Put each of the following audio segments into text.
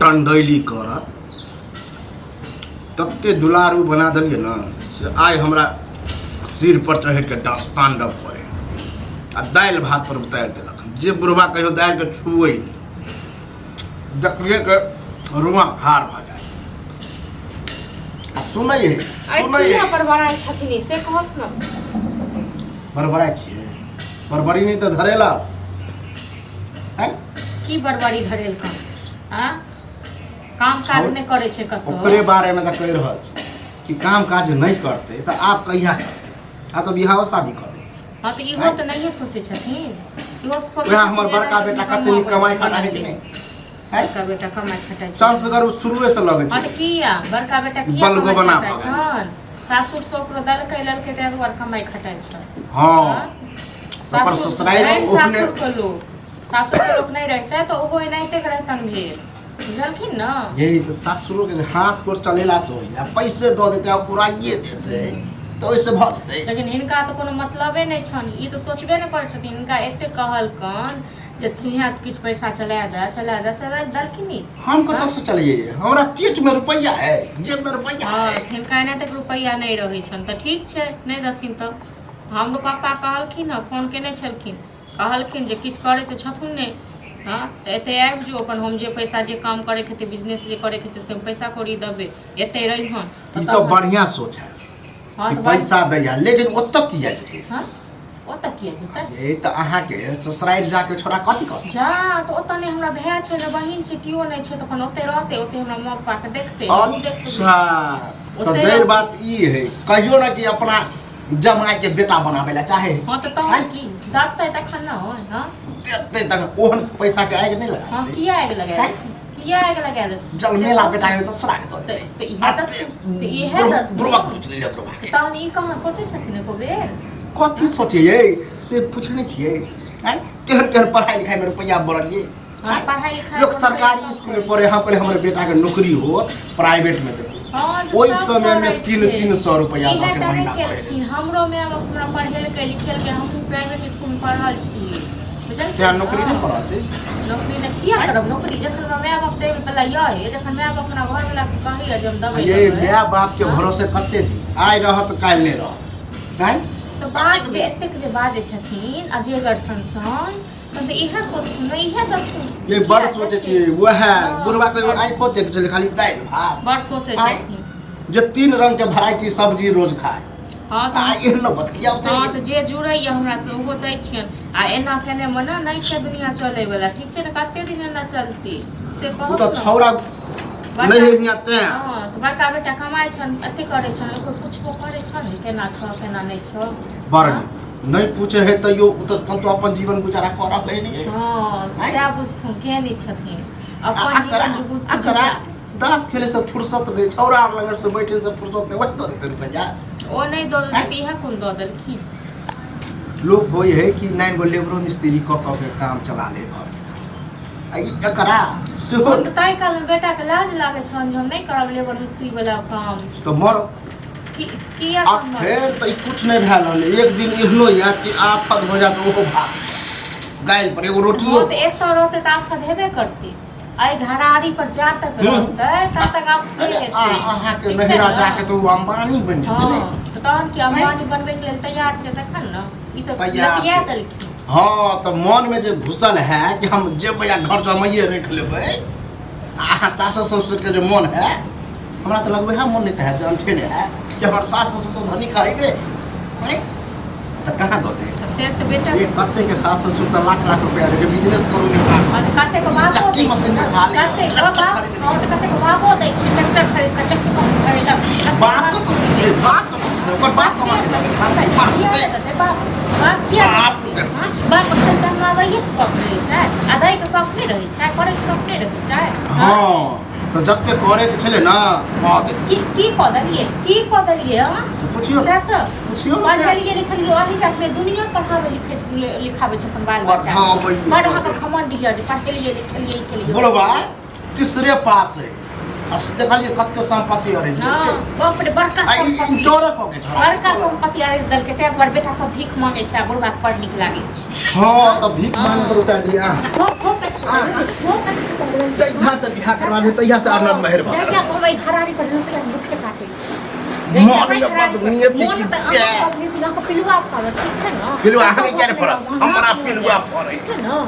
टंडैली करत। तते दुलारू बना देलियै ने से आइ हमरा सिर पर चढ़ि के तांडव करे आ दालि भात पर उतारि देलक। जे बुढ़वा कहियो दालि के छुए नहि, देखलिए के रुआ खार भऽ जाय। आ सुनै है, आइ सुनै किया है। बड़बड़ाइ छथिन से कहत ने। बड़बड़ाइ छियै, बड़बड़ी नहि तऽ धरेलक। आँय? की बड़बड़ी धरेलकन? आ काम काज नहि करै छै कतौ? ओकरे बारेमे तऽ कहि रहल छी कि काम काज नहि करतै तऽ आब कहिया करतै? आ तऽ बियाहो शादी कऽ देतै। हँ, तऽ इहो तऽ नहिए सोचै छथिन, इहो तऽ सोचै वएह छथिन हमर जे बड़का एना बेटा कमाबै कते नीक कमाइ खटाइ है कि नहि? आँय? बड़का बेटा कमाइ खटाइ छै। चांसगर ओ शुरुए से लगै हँ छै। तऽ किया बड़का बेटा किया बलगो कमाइ बना खटाइ भऽ गेल। छन? सासुर से ओकरो देलकै लेलकै, ताहि दुआरे कमाइ खटाइ छै। हँ, ओकर सासुर ससुरारि एहन ओहने। सासुर के लोक, सासुर के लोक नहि रहितै तऽ ओहो एनाहिते के रहितन भेल, बुझलखिन ने? यही तऽ सासुरो के हाथ गोर चलेला से होइया। पैसे दऽ देतै आ उड़ाइए देतै तऽ ओहिसँ भऽ जेतै। लेकिन हिनका तऽ कोनो मतलबे नहि छनि, ई तऽ सोचबे नहि करै छथिन। हिनका एते कहलकन जे तुहे किछु पैसा चला दे, चला दे, से देलखिन ई? हम कतऽसँ चलियै? हमरा पेटमे रुपैआ है, जेबमे रुपैआ है? हिनका एना तक रुपैआ नहि रहै छनि तऽ ठीक छै, नहि देथिन तऽ। हमरो पापा कहलखिन हँ, फोन केने छलखिन, कहलखिन जे किछु करै तऽ छथुन नहि, हँ तऽ एतै आबि जो, अपन हम जे पैसा जे काम करैके हेतै, बिजनेस जे करैके हेतै, से हम पैसा कौड़ी देबै, एतै रहिहन। ई तऽ बढ़िआँ सोच है। हँ कि तऽ पैसा दैया, लेकिन ओतऽ किया जेतै? हँ, ओतऽ किया जेतै? ये तऽ अहाँके ससुरारि जाके छोड़ा कथी करतै? जा तऽ ओतऽ नहि हमरा भाय छै, ने बहिन छै, केओ नहि छै, तऽ अपन ओतै रहतै, ओतै हमरा माँ पापाके देखतै, हमहूँ देखबै। अच्छा, तऽ ओतै जड़ि रहतै। बात ई है, कहियो ने कि अपना जमाई के बेटा बनाबै लए चाहे। हँ तऽ तहन की देतै तखन ने? हँ, देतै तखन ओहन पैसा के आगि नहि हँ लगा। किया आगि लगा देतै? किया आगि लगा देतै? जलमेला बेटा के दोसरा के दऽ तऽ देतै। तऽ इएह देथिन, तऽ इएह देथिन। बुढ़वा पूछ लिअ बुढ़वा के। तहन ई कहाँ सोचै छथिन एको बेर? कथी सोचियै से पूछने छियै? आँय, केहन केहन पढ़ाइ लिखाइमे रुपैआ बढ़लियै। हँ, पढ़ाइ लिखाइ लोक पर सरकारी पैसा स्कूल में पढ़े, हम कहले हमर बेटा के नौकरी हो, प्राइवेट में देबै। हँ, तऽ ओहि सब समय में करै तीन छै। 300 रुपैआ इएह दऽ के टा नहि महीना पढ़े केलखिन, हमरो माय बाप हमरा पढ़ेलकै लिखेलकै, हमहूँ प्राइवेट स्कूल में पढ़ल छी, बुझलखिन? तें नौकरी नहि पढ़ते। नौकरी नहि किया करब? नौकरी जखन हमरा माय बाप दै वला यऽ, जखन माय बाप हमरा घर वला के कहैया जे हम देबै ये देबै। माय बाप के हँ? भरोसे कते दिन आइ रहत, काल्हि नहि रहत, आँय? तऽ बात जे एतेक जे बाजै छथिन अजेगर सन सन, तहन तऽ इएह सोचथुन ने, इएह देखथुन। ये बड़ किया सोचै छथिन? छियै वएह। हँ, बुढ़वा कहियो बड़। आँखिओ देख छलै, खाली दालि भात। बड़ सोचै आँय? छथिन। जे तीन रंग के वेराइटी सब्जी रोज खाय। हँ आ तऽ एहन नौबत किया औतै? हँ तऽ जे जुड़ैए हमरा से ओहो दै छियनि। आ एना केने मने नहि छै दुनिया चलै वला, ठीक छै ने? कते दिन एना चलतै से ओ कहू तऽ ने। छौड़ा नहि है हियाँ तें। हँ तऽ बड़का बेटा कमाइ छनि, अथी करै छनि, ओकर पुछबो करै छनि जे केना छौ, केना नहि छौ? बड़ हँ? नीक। नहि पूछे है तैयो ओ तऽ तहन तो अपन जीवन गुजारा कऽ रहल है नहीं? हँ, आँय? सएह बुझथुन केहन ई छथिन। आ अपन अकरा जीवन जुगुत अकरा दास खेले से फुर्सत नहीं, छौड़ा आर लग से बैठे से फुर्सत नहीं, वही दऽ देतै रुपैआ। ओ नहि दऽ देतै तऽ इएह कोन दऽ देलखिन? लोक होइ है कि नाइन गो लेबरो मिस्त्री कऽ कऽ के काम चला ले घर के, आ ई एकरा सेहो। हम तऽ ताहि कालमे बेटाके लाज लागै छनि जे हम नहि करब लेबर मिस्त्री वाला काम। तऽ मर की किया आ कम मर? फेर तऽ ई कुछ नहि भए रहल। एक दिन एहनो याद कि आफत भऽ जायत, ओहो भात दालि पर एगो रोटियो। हँ तऽ एतऽ रहतै तऽ आफत हेबे करतै। एहि घरारी पर जा तक रहतै ता तक आफते अरे हेतै। अहाँके ठीक छै नहिरा ने? जाके तऽ ओ अंबानी बनि जेतै ने। हँ तऽ तहन की, अंबानी बनबैके लेल तैयार छै तखन ने? ई तऽ तैयार लतिया छै। देलखिन। हँ तऽ मनमे जे घुसल है कि हम जेबै आ घर जमाइए राखि लेबै, आ अहाँ सास ससुरके जे मन है, हमरा तऽ लगबै है मन नहि तऽ है जे अनठेने है कि हमर सास ससुर तऽ धनी कहैबे आँय? तऽ कहाँ दऽ दे? तऽ से तऽ बेटा ये कते के सास ससुर तऽ लाख लाख रुपया दे के बिजनेस करू ने। हँ तऽ कतेक बाबो चक्की दै छै मशीन ने, बैठा लिअ, कतेक ट्रैक्टर बाप खरीद लिअ। हँ तऽ कतेक बाबो दै छै ट्रैक्टर खरीद कऽ, चक्की मशीन खरीदलक। कतेक बाप कतऽ से दे? बाप कतऽ से दे? ओकर बाप कमा के देबै? हम बाप किया देतै? देतै बाप? बाप किया बाप देतै? देतै। हँ? बाप खाली जन्माबैये के शौक रहै छै आ दै के शौक नहि रहै छै, करै के शौक नहि रहै छै? हँ तऽ जते करे के छलै ने कऽ दे। की की कऽ देलियै, की कऽ देलियै? हँ, से पुछियौ। सएह तऽ पुछियौ ने। पढ़लियै लिखलियै अही जाके दुनिया पढ़ाबै लिखै लिखाबै छै अपन बाल बच्चा। पढ़ाबै। बड़ अहाँके घमंड यऽ जे पढ़ेलियै लिखेलियै ई केलियै। बुढ़वा तीसरे पास है। आ से देखलियै कते सम्पत्ति अरे हँ बाप रे बड़का आ ई सम्पत्ति डर कऽ के छड़ा बड़का सम्पत्ति अरेज देलकै ताहि दुआरे बेटा सब भीख मांगे छै आ बुढ़बा के बड़ नीक लागै छै हँ तऽ भीख मांग कर उतार दिया हो हो कथी जहिया से बियाह करवा दे तहिया से आनंद मेहर भऽ जहिया से हम एहि घरारी पर रहल तहिया से दुखे काटै छी मन में बदनीयती की जय। पिलुआ फड़त ठीक छै ने पिलुआ अहाँके किया नहि फड़त? हमरा पिलुआ फड़ै। ठीक छै ने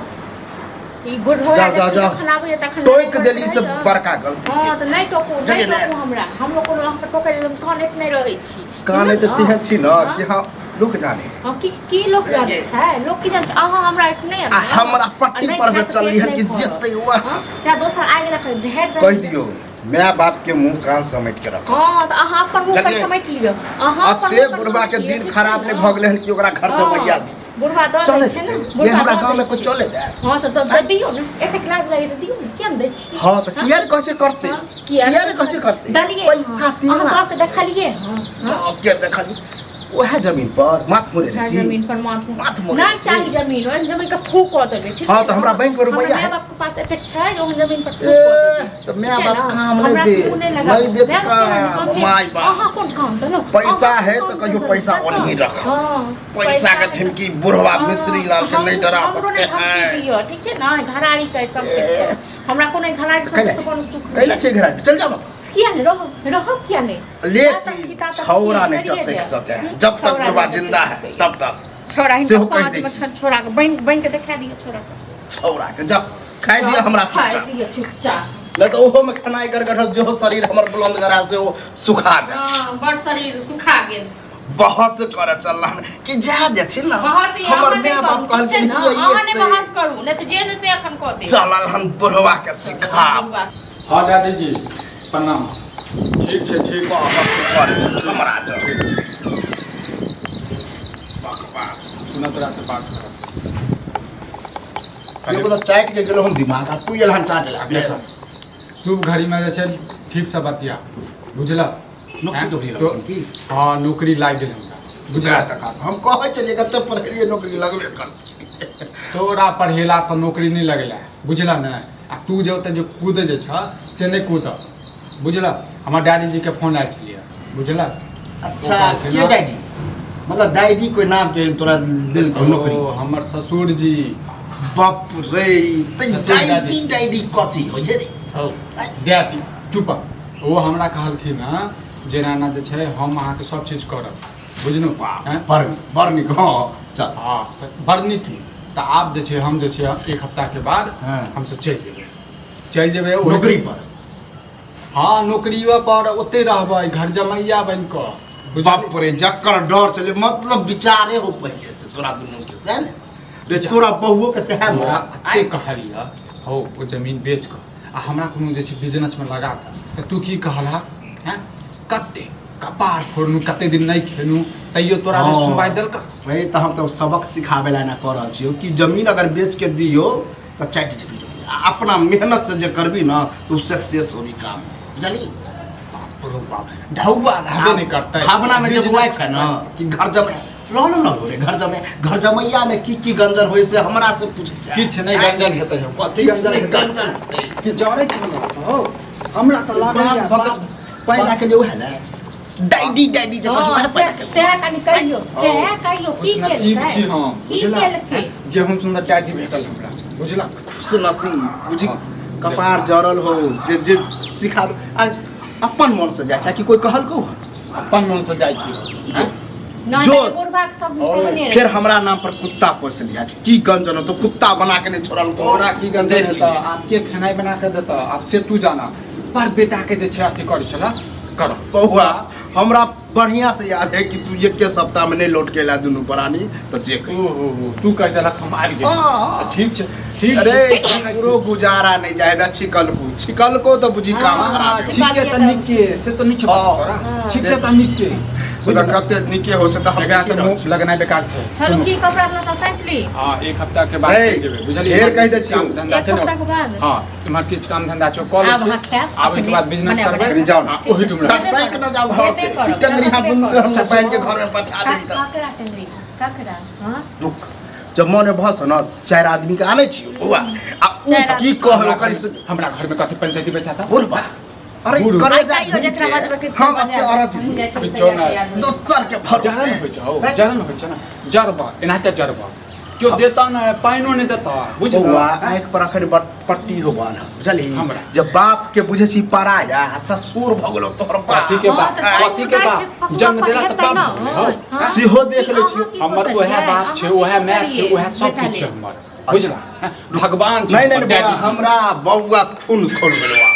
ई बुढ़वा जाओ, जाओ, जाओ। जखन आबैया तखन टोकि देली से बड़का गलती हँ तऽ नहि टोकू नहि जगह नहि। टोकू हमरा हमरो कोनो अहाँके टोकै लेल हम कानैत नहि रहै छी काने तऽ बुझलहुँ? तेहन छी ने हँ? कि हँ रुक जाने हँ, की की लोक जानै छै लोक की जानै छै अहाँ हमरा एखने आ हमरा पट्टी पर में चलली हन कि जेतै वह तें दोसर आइ गेला तऽ ढेर कहि दियौ माय बाप के मुंह कान समेट के रख हँ तऽ अहाँ अपन मुँह पर जगह। समेट लिअ अहाँ अपन अते मुँह पर बुढ़वा के समेट लिअ, दिन ठीक खराब छै नहि ने? भऽ गेलै हन कि ओकरा घर हँ, जमैया दी बुढ़वा दऽ चले दै छै ने देतै। बुढ़वा ये हमरा दऽ गाँव में दै कोई छै। चले दे हँ तऽ दऽ दियौ ने एतेक लाज लागै तऽ दियौ ने किया ने दै छियै हँ तऽ किया ने कहै छै करतै हँ, किया ने कहै छै करतै देलियै पैसा अहाँ तेरा दऽ के देखलियै हँ तऽ के देखलियै वएह जमीन पर माथ मोड़े वएह छी जमीन पर माथ माथ मोड़े नहि छी। चाही जमीन ओहन जमीन के थू कऽ देबै ठीक हँ, छै तऽ हमरा बैंक पर हमरा रुपैआ माय है। बाप के पास एतेक छै जे ओहन जमीन पर थू ए, कऽ देबै तऽ माय ठीक छै बाप ने? काम नहि हमरा दे मुँह नहि लगाबू। नहि देत माय बाप काम केहन my बाप अहाँ कोन काम देलहुँ पैसा अहाँ है कोन तऽ काम कहियो देलहुँ? पैसा ओनही रखब। हँ, पैसा के है। ठिमकी बुढ़वा हँ, मिश्री लाल के नहीं डरा हमरो सकते नहि धमकी हैं दिअ, ठीक छै ने घरारी के सब ए। हमरा कोनो घरारी कैला सब छै कोनो सुख कैला छै घरा चल जाओ किया नहि रहब रहब किया नहि लेकिन छौड़ा नहीं टसक सके है जब तक बुढ़वा जिंदा है तब तक छौड़ा हिनका सेहो कहि पाँच दै में छी। छोड़ा के बनि बनि के देखा दिअ छोड़ा के छौड़ा के जब खाइ दिअ हमरा खाइ चुपचाप दिअ चुपचाप नहीं तो ओहो में खेनाइ गड़गड़ जेहो शरीर हमर बुलंद गरा से ओ सुखा जाए हँ बड़ शरीर सुखा गेल बहस करे चल हन कि जा देथिन ना बहस ई हमर अहाँ नहि माय बाप करू, ठीक छै कहलखिन ने? कि अहाँ नहि एते बहस करू नहि तऽ जे नहि से एखन कऽ देब चलल हन बुढ़वा के सिखाब बुढ़वा। हाँ दादी जी प्रणाम ठीक छै ठीक बहस करे छै हमरा जग बकवास सुना तोरा से बात करब एगो तऽ चाटि के गेलो हम दिमाग आ तू एलहन चाट ला देख शुभ घड़ीमे जे छै ठीकसँ बतिया बुझलक नौकरी तोकरी तो- लगल की हँ नौकरी लागि गेल हमरा बुझा तक हम कहै छलियै कते पढ़ेलियै नौकरी लगबे करतै तोरा पढ़ेलासँ नौकरी नहि लगलै बुझलह ने आ तू जे ओतऽ जे कूदै जे छह से नहि कूद बुझलह हमर डैडीजीके फोन आयल छलियै बुझलह अच्छा के डैडी मतलब डैडी कोई नाम के तोरा देलकौ नौकरी ओ हमर ससुर जी बाप रे तऽ ससुर डैडी डैडी। डैडी कथी होइ छै रे हौ डैडी चुप ओ हमरा कहलखिन हँ जे नाना जे छै हम अहाँके सब चीज करब बुझलहुँ बाप बड़ बड़ नीक हँ चल हँ तऽ बड़ नीक तऽ आब जे छै हम जे छै एक हफ्ताके बाद हँ। हमसब चलि जेबै चलि जेबै ओहि- नौकरी पर हँ नौकरियो पर ओते रहबै घर जमैया बनि कऽ बुझलियै? बाप रे जकर डर छलै मतलब विचारे हो पहिले से तोरा दुनू के सएह ने रे तोरा बहुओ के सएह हमरा भऽ एते कहलियै हौ ओ जमीन बेच कऽ आ हमरा कोनो जे छै बिजनेसमे लगा दऽ तऽ तू की कहलह हैं कते कपार फोड़नू कते दिन नहि खेलू तैयो तोरा नहि हँ। सुनवाइ देलक रे तऽ हम तऽ सबक सिखाबै ला एना कऽ रहल छियौ कि जमीन अगर बेच के दियौ तऽ चाटि जेबी रुपैआ आ अपना मेहनत से जे करबी ने तऽ ओ सक्सेस होबी काम बुझली बाप रौ बाप ढौआ रहबे नहि करतै भावना में जे बिजनेस बुआइ छै ने कि घर जमै रहल न रे घर जमै घर जमैया में की की गंजन होइ से हमरा से पूछ किछु नहि गंजन हेतै हौ कथी किछु गंजन नहि हेतै गंजन हेतै कि जरै छै हमरा से हौ हमरा तऽ लागैया बाप बाप पैदा के लिए उहे ने डैडी डैडी जे करू उहे पैदा के लिए सएह कनि कहियौ सएह कहियौ की नसीब केलकै छी हम की बुझला केलकै जे हम सुन्दर डैडी भेटल हमरा बुझला खुश नसीब बुझी कपार जरल हो जे जे सिखा आ अपन मन से जाइ छै कि कोई कहल को अपन मन से जाइ छी जो नहि जो तऽ बुढ़बाक सब सामने फिर हमरा नाम पर कुत्ता पोस लिया की गंजन हो तो कुत्ता बना के नहीं छोड़ल को तोरा की गंजन हेतऽ आब के खेनाइ बना के देतऽ आब से तू जाना पर बेटा के जे छै अथी करै छला कर बौआ हमरा बढ़िया से याद है कि तू एके सप्ताह में नहीं लौट के ला दुनू प्राणी तो जे कही ओ हो हो तू कह देलक हम आबि गेल हाँ। तऽ ठीक छै ठीक अरे छै। ककरो गुजारा नहीं जाए दा छिकल को छिकल को तो बुझी काम हाँ, खराब है। छिके तऽ नीके से तऽ नहि छै बात हाँ। तोरा छिके तऽ नीके से तऽ कते नीके हो से तऽ हम एकरा से देखि रहल मुँह लगनाइ बेकार छै चलू की कपड़ा लत्ता सैंत ली हाँ एक हफ्ता के बाद रे, चलि जेबै बुझलियै ढेर कहि दै छियौ। काम धंधा एक छै ने हफ्ता के बाद हाँ इम्हर किछु काम धंधा छौ कऽ लै आब छी अहाँ खायब, आब ओहिके बाद अपने बिजनेस बना करबै कनी जाउ ने। आ ओहिठुम तऽ रहबै सैक न जाउ घर से हेबे करब, टंगरी हाथ दुनू के हम हेबे बान्हि के घर में बैठा देली तऽ ककरा टंगरी ककरा हाँ रुक जब मन भस न चारि आदमी के आनै छियौ बौआ आ उ चारि की कहै हमरा ओकर घर- हमरा घर में कथी पंचायती बैसा था बुढ़बा अरे बुढ़। करेजा आइ कहियो जकरा बजबै के से हम बजा एते अरज हमहूँ जाइ छी जो ना। तैयार होइ। दोसर के भरोसे जलन होइ छौ जलन होइ छौ ना जरबा एनाहिते जरबा केओ देता ना पानिओ नहि देता बुझल बौआ आँखि पर अखन बड़ पट्टी हो बान्ह बुझलही हमरा। जब बाप के बुझै छी पराया आ ससुर भऽ गेलौ तोहर बाप कथी के हँ, बाप तऽ ससुर कथी के दाइ बाप छै, ससुर जन्म अपन देला से हेतै बाप ने। भऽ गेलै, हौ। हँ। सेहो देख लै अहाँ छियौ की हमर सोचलियै? ओएह बाप छै अहाँ की ओएह माय छै सोचलियै ओएह सब बेटा किछु छै लेल? हमर बुझला भगवान छै नहीं नहीं हमर बौआ डैडी। हमरा बौआ खून खोल गेलौ आब।